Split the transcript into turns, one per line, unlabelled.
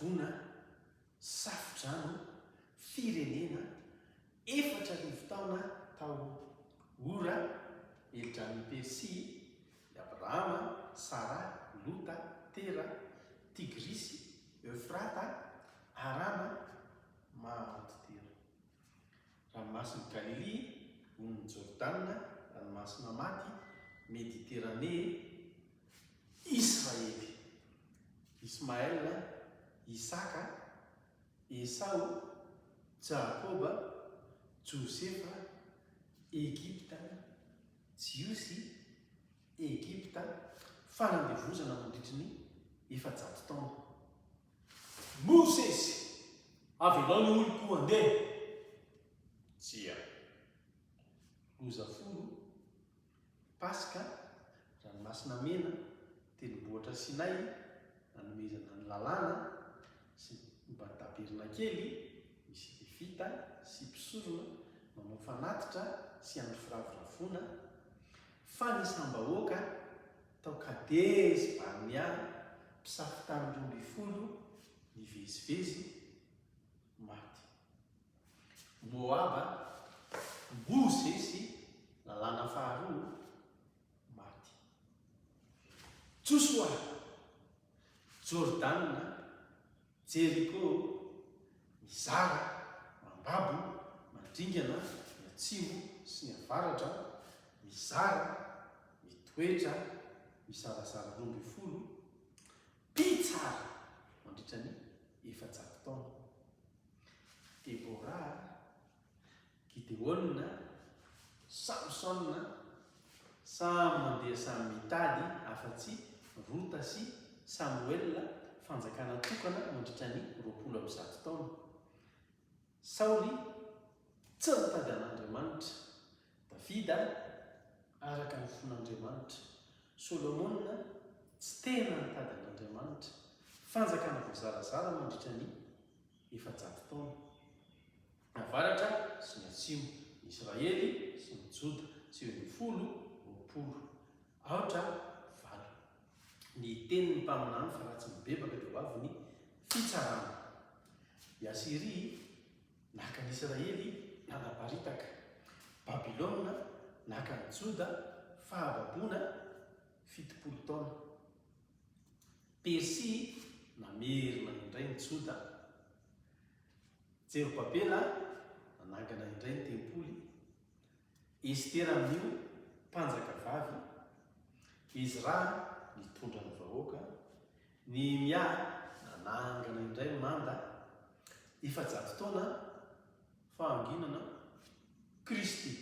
Havoana, Safodrano, Firenena, 4000 taona tao Ora, Helodrano i Persia, i Abrahama, Sara, Lota, Tera, Tigrisy, Eofrata, Harana, Mahanti-Tera. Ranomasin'i Galilia, Onin'i Jordana, Ranomasina Maty, Mediteranea, Israely, Ismaela, Isaka, Esao, Jakoba, Josefa, Egypta, Jiosy, Egypta, fanandevozana mandritry ny 400 taona.
Mosesy, Avelao ny oloko handeha.
Tsia. Loza folo, Paska, Ranomasina Mena, Tendrombohitra Sinay, nanomezana ny Lalàna, sy ny Tabernakely, misy Levita sy mpisorona manao fanatitra sy andro firavoravoana, fanisam-bahoaka tao Kadesy Barnea, mpisafo tany 12 nivezivezy, maty. Moaba, Mosesy, lalàna faharoa, maty. Josoa, Jordana, Jeriko, mizara, mambabo, mandringana ny atsimo sy ny avaratra, mizara, mitoetra, mizarazara 12, mpitsara mandritra ny 400 taona. Debora, Gideona, Samsona, samy mandeha samy mitady afa-tsy Rota sy Samoela, fanjakana tokana mandritra ny 120 taona. Saoly tsy nitady an'Andriamanitra. Davida araka ny fon'Andriamanitra. Solomona tsy tena nitady an'Andriamanitra. Fanjakana voazarazara mandritra ny 400 taona. Ny avaratra sy ny atsimo, ny Israely sy ny Joda, 19, 20, aotra, valo. Ny tenin'ny mpaminany fa raha tsy mibebaka dia ho avy ny fitsarana. I Asyria naka an'i Israely nanaparitaka. Babylona naka an'i Joda fahababoana 70 taona. Persia namerina indray ny Joda. Jerobabela nanangana indray ny tempoly. Estera amin'io mpanjakavavy. Ezra nitondra ny vahoaka. Nehemia nanangana indray ny manda. 400 taona fahanginana Kristy.